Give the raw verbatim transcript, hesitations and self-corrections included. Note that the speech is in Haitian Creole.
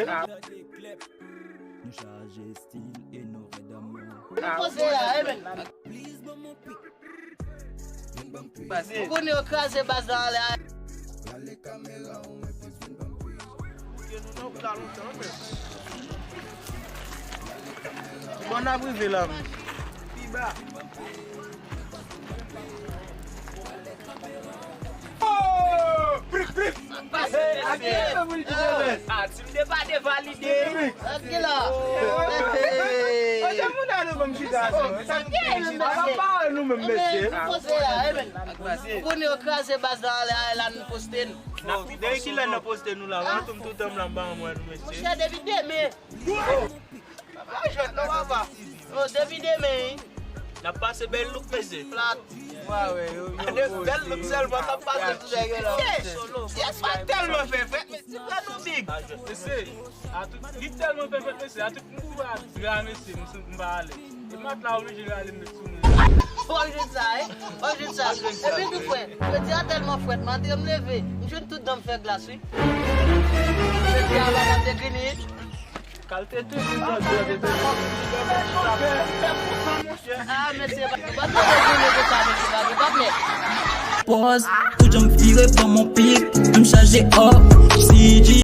Nou chaje stil e nou rèd anmou. Poze la, e men. Ou konnen yo kraze baz la anlè a. Bon, n ap rive la, men. Pi ba. Oh! Prik, prik! Pase, pase. Hey, a ki nivo pou li te fè? Ah, si m te pa devalide. Prik. Tranquilo. Hey. Oke, moun a nou ban m chita. Sa k gen, mesye? Apa pa nou menm, mesye. Poze la, e men. Ou konnen yo kraze baz la anlè a, la nou poste n. Depi kilè n ap poste nou la? Mwen tou m toutan m la, m pa wè nou, mesye. Monchè, depi demen. Pa jwèt non, papa. Yo, depi demen, wi. N ap pase bèl look, mesye. Plat. Wa wè, yo, yo, de bèl look sèlman k ap pase sou nèg yo la. Yes, pa tèlman fè frèt, mesye, frè nou big. Mesye, a tout, li tèlman fè frèt, mesye, a tout m kouvri ak dra, mesye, m, m pa alèz. E matla oblije rale m met sou mwen. Wap jwenn sa, wi. Wap jwenn sa. Epi tou frè, yo di a tèlman frèt, maten m leve, m jwenn tout dan m fè glas, wi. Yo di a pa t ap degrini. Kalte teni sa, bro, de teni. Ah, mesye, pa, pa tande goumen konsa, mesye, pa gen, pa plè. Pòz, tout jan m vire pran mon pik, m chaje òp, C G.